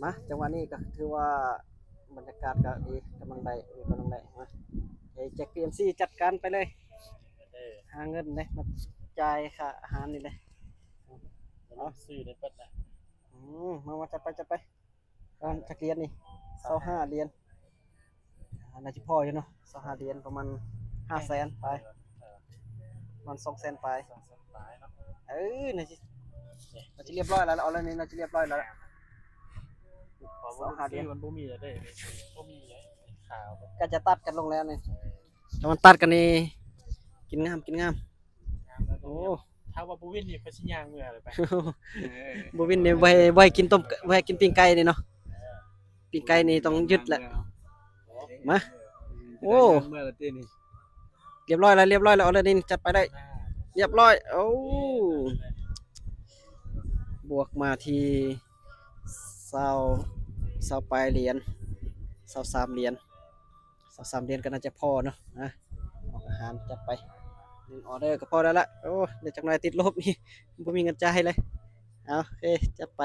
ມາ ຈັງຫວະນີ້ກໍຖືວ່າບັນຍາກາດກໍດີ ກຳລັງໄດ້ ກຳລັງໄດ້ ມາ ໃຫ້ແຈັກ ພີເອັມຊີ ຈັດການໄປເລີຍ ຫາເງິນເດ້ ມາຈ່າຍຄ່າອາຫານນີ້ເດ້ ເອົາ ຊື້ໄດ້ເບິດນະ ອືມ ມາ ມາ ຈັດໄປ ຈັດໄປ ປະມານຈັກຫຼຽນນີ້ ຊາວຫ້າຫຼຽນ ອ່າ ໜ້າຈະພໍຢູ່ເນາະ ຊາວຫ້າຫຼຽນ ປະມານຫ້າແສນປາຍ ເອີ ປະມານສອງແສນປາຍ ສອງແສນປາຍເນາະ ເອີ ໜ້າຈະ ໜ້າຈະລຽບຮ້ອຍແລ້ວ ເອົາແລ້ວນີ້ ໜ້າຈະລຽບຮ້ອຍແລ້ວ ສອງຫ້າຫຼຽນ ມັນບໍ່ມີແລ້ວເດ້ ບໍ່ມີແລ້ວ ຂາວ ກໍຈະຕັດກັນລົງແລ້ວນີ້ ຖ້າມັນຕັດກັນນີ້ ກິນງາມ ກິນງາມ ໂອ້ ຖ້າວ່າບໍ່ວິນນີ້ຂ້ອຍຊິຍ່າງເມືອເລີຍໄປ ບໍ່ວິນນີ້ບໍ່ໃຫ້ ບໍ່ໃຫ້ກິນຕົ້ມ ບໍ່ໃຫ້ກິນປີ້ງໄກ່ນີ້ເນາະ ປີ້ງໄກ່ນີ້ຕ້ອງຢຸດແຫຼະ ມາ ໂອ້ ເມືອລະຕິນີ້ ລຽບຮ້ອຍແລ້ວ ລຽບຮ້ອຍແລ້ວ ເອົາເລີຍນີ້ ຈັດໄປໄດ້ ລຽບຮ້ອຍ ໂອ້ ບວກມາທີ່ຊາວ ຊາວປາຍຫຼຽນ ຊາວສາມຫຼຽນ ຊາວສາມຫຼຽນກໍໜ້າຈະພໍເນາະ ອາ ອອກອາຫານຈັດໄປ ໜຶ່ງອໍເດີກໍພໍແລ້ວລະ ໂອ້ ເດີຈັກໜ້ອຍຕິດລົບນີ້ ບໍ່ມີເງິນຈ່າຍເລີຍ ເອົາ ໂອເຄ ຈັດໄປ